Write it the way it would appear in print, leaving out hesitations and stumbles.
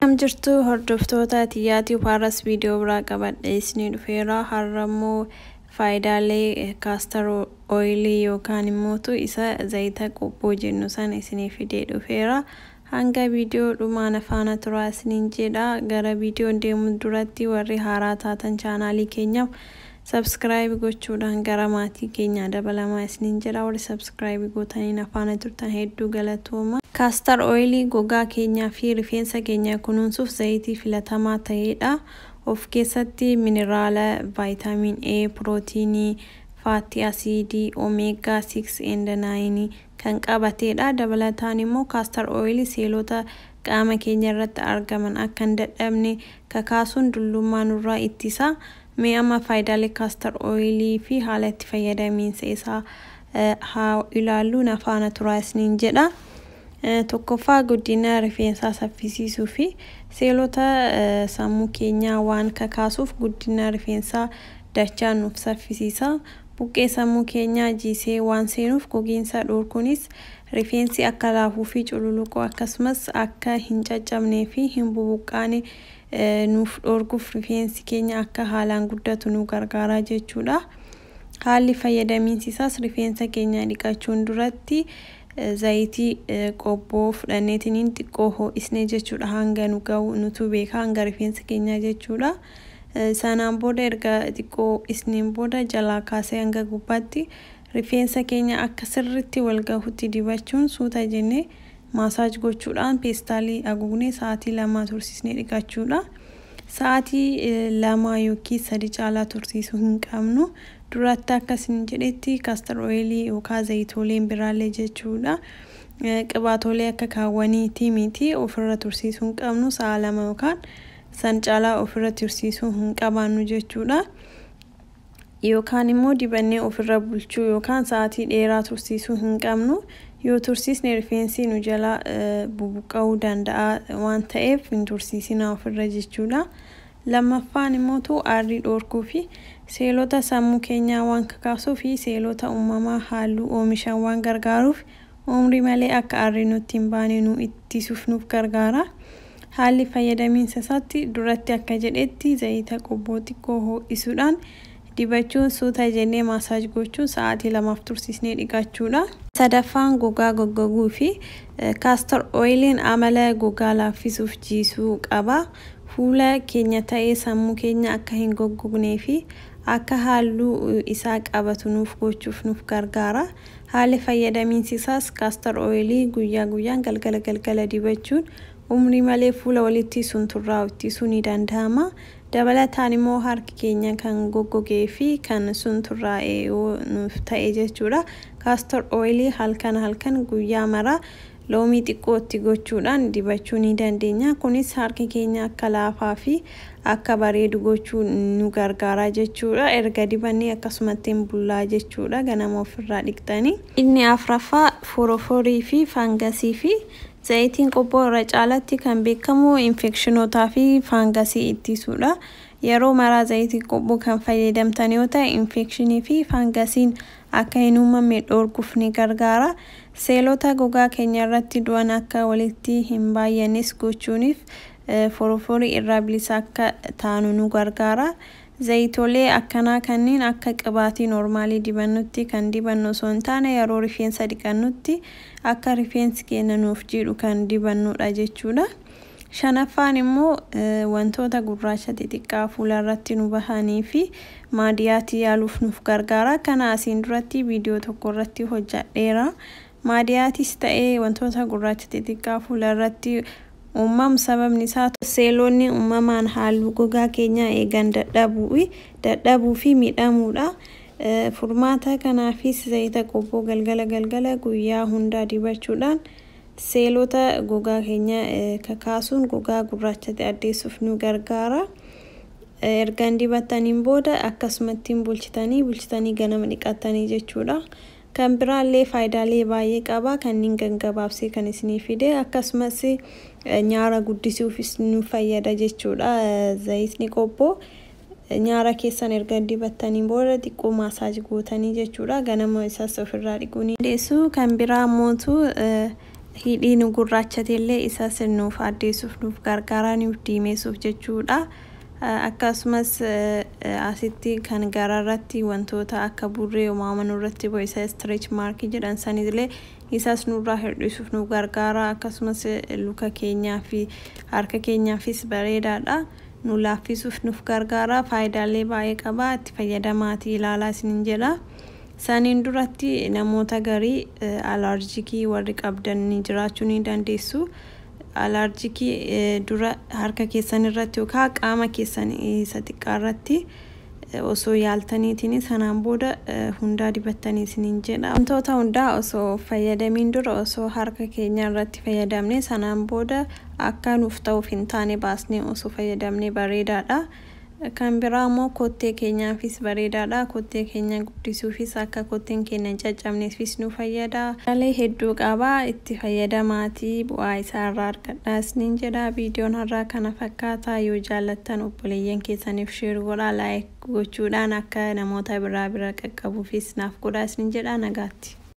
Akkam jirtu hordoftoota Tiyyaa Har'as viidiyoo biraa qabadhee isinii dhufeera. Har'a immoo faayidaalee castor oilii yookaan immoo isa zayita qobboo jennu sana isinii fidee dhufeera. Hanga viidiyoo dhumaan faana turaa isiniin jedha. Gara viidiyoon deemu duratti warri haaraa taatan chaanaalii keenyaaf subscribe gochuudhaan gara maatii keenyaa dabalamaa isiniin jedha. Warri subscribe gootanii faana turtan hedduu galatooma. Castor oilii gogaa keenyaa fi rifeensa keenya kunuunsuuf zayitii filatamaa ta'edha. Of keessatti mineraala vitamin A, pirootiinii, fatty acidii, omega 6 and 9 kan qabatedha. Dabalataan immoo castor oilii seelota qaama keenya irratti argaman akka hin dadhabne kakaasuun dullummaa nurraa ittisa. Mee amma faayidaalee castor oilii fi haala itti fayyadamiinsa isaa haa ilaallu, na faana turaa isiniin jedha. Tokkoffaa, guddina rifeensaa saffisiisuu fi seelota sammuu keenyaa waan kakaasuuf guddina rifeensaa dachaan nuuf saffisiisa. Buqqee sammuu keenyaa jiisee waan seenuuf gogiinsa dhorkuunis rifeensi akka laafuu fi cululuqu, akkasumas akka hin caccabnee fi hin bubuqqaane nuuf dhorkuuf rifeensi keenya akka haalaan guddatu nu gargaara jechuudha. Haalli fayyadamiinsi isaas rifeensa keenya dhiqachuun duratti zayitii qobboo fudhanneetiniin xiqqoo ho'isnee jechuudha. Hanga nu ga'u nutu beeka, hanga rifeensa keenyaa jechuudha. Sanaan booda, erga xiqqoo ho'isneen booda, jalaa kaasee hanga gubbaatti rifeensa keenya akka sirriitti wal gahutti dibachuun suuta jennee massage gochuudhaan peestaalii haguugnee sa'aatii 2 tursiisnee dhiqachuudha. Sa'aatii 2 yookiin 3 caalaa tursiisuu hin qabnu. Duratti akkasin jedhetti castor oilii yookaan zayitooleen biraallee jechuudha. Qibaatoolee akka kaawwaniitii miti, ofirra tursiisuu hin qabnu. Sa'a 2 yookaan san caalaa ofirra tursiisuu hin qabaannu jechuudha. Yookaan immoo dibannee ofirra bulchuu yookaan sa'aatii dheeraa tursiisuu hin qabnu. Yoo tursiisne rifeensi nu jala bubuqqa'uu danda'a waan ta'eef hin tursiisinaa ofirra jechuudha. Lammaffaan immoo aarrii dhoorkuu fi seelota sammuu keenyaa waan kakaasuu fi seelota uumamaa halluu oomishan waan gargaaruuf umrii malee akka aarri nutti hin baane nu ittisuuf nuuf gargaara. Haalli fayyadamiinsa isaatti duratti akka jedhetti zayita qobboo xiqqoo ho'isuudhaan dibachuun suuta jennee massage gochuun sa'aatii 2f tursiisnee dhiqachuudha. Sadaffaan, gogaa goggoguu fi castor oiliin amala gogaa laaffisuuf jiisuu qaba. Fuula keenya ta'ee sammuu keenya akka hin goggognee fi akka halluu isaa qabatu nuuf gochuuf nuuf gargaara. Haalli fayyadamiinsi isaas castor oilii guyyaa guyyaan galgala galgala dibachuun umrii malee fuula walitti sunturraa ittisuu ni danda'ama. Dabalataan immoo harki keenya kan goggogee fi kan sunturraa'e yoo nuuf ta'e jechuudha. Castor oilii halkan halkan guyyaa mara loomii xiqqoo itti gochuudhaan dibachuu ni dandeenya. Kunis harki keenya akka laafaa fi akka bareedu gochuu nu gargaara jechuudha. Erga dibannee akkasumatti hin bullaa jechuudha, ganama ofirraa dhiqxanii. Inni afraffaa, foroforii fi faangasii fi zayitiin qobboo irra caalatti kan beekamu infekshinootaa fi faangasii ittisuudha. Yeroo maraa zayitii qobboo kan fayyadamtan yoo ta'e infekshinii fi faangasiin akka hin uumamne dhoorkuuf ni gargaara. Seelota gogaa keenya irratti du'an akka walitti hin baay'annes gochuuniif foroforii irraa bilisa akka taanu nu gargaara. Zayitolee akkanaa kanneen akka qibaatii normalii dibannutti kan dibannu osoo hin taane yeroo rifeensa dhiqannutti akka rifeensi keenya nuuf jiidhu kan dibannudha jechuudha. Shanaffaan immoo wantoota gurraacha xixiqqaa fuula irratti nu bahanii fi maadiyaatii yaaluuf nuuf gargaara. Kana asiin duratti viidiyoo tokko irratti hojjadheera. Maadiyaatis ta'ee wantoota gurraacha xixiqqaa fuula irratti uumamu sababni isaa seelonni uumamaan halluu gogaa keenyaa eegan dadhabuu fi miidhamuudha. Furmaata kanaafis zayita qobboo galgala galgala guyyaa hundaa dibachuudhaan seelota gogaa keenya kakaasuun gogaa gurraachate addeessuuf nu gargaara. Erga dibattaniin booda akkasumatti bulchitanii bulchitanii ganama dhiqattanii jechuudha. Kan biraallee faayidaalee baay'ee qaba, kanneen gaggabaabsee kan isinii fide. Akkasumas nyaara guddisuufis nu fayyada jechuudha. Zayitni qobboo nyaara keessan erga dibattaniin booda xiqqoo massage gootanii jechuudha. Ganama isaas ofirraa dhiquu ni dandeessu. Kan biraa mootu Hidhii nu gurraachatellee isas nuuf addeessuuf nuuf gargaara, nuuf diimeessuuf jechuudha. Akkasumas asitti kan garaarratti wantoota akka burree uumama nurratti bo'u isa stretch mark jedhan sanillee isas nurraa hir'isuuf nu gargaara. Akkasumas luka keenyaa fi harka keenyaafis bareedaadha. Nu laaffisuuf nuuf gargaara. Faayidaalee baay'ee qaba. Itti fayyadamaatii ilaalaa isiniin jedha. Saniin duratti namoota garii alaarjikii warri qabdan ni jiraachuu ni dandeessu. Alaarjikii dura harka keessan irratti yookaan qaama keessan isa xiqqaa irratti osoo yaaltaniitiin sanaan booda hundaa dibattanii isiniin jedha. Wantoota hundaa osoo fayyadamiin dura osoo harka keenya irratti fayyadamne, sanaan booda akka nuuf ta'uuf hin taane baasnee osoo fayyadamne bareedaadha. Kan biraa immoo kottee keenyaafis bareedaadha. Kottee keenya guddisuufis, akka kotteen keenya hin caccabneefis nu fayyada. Faayidaa hedduu qaba. Itti fayyadamaatii bu'aa isaa irraa argadhaa isiniin jedha. Viidiyoon har'aa kana fakkaata. Yoo jaallattan obboleeyyan keessaniif share godhaa. Like gochuudhaan akka namoota biraa bira qaqqabuufis naaf godhaa isiniin jedha. Nagaatti.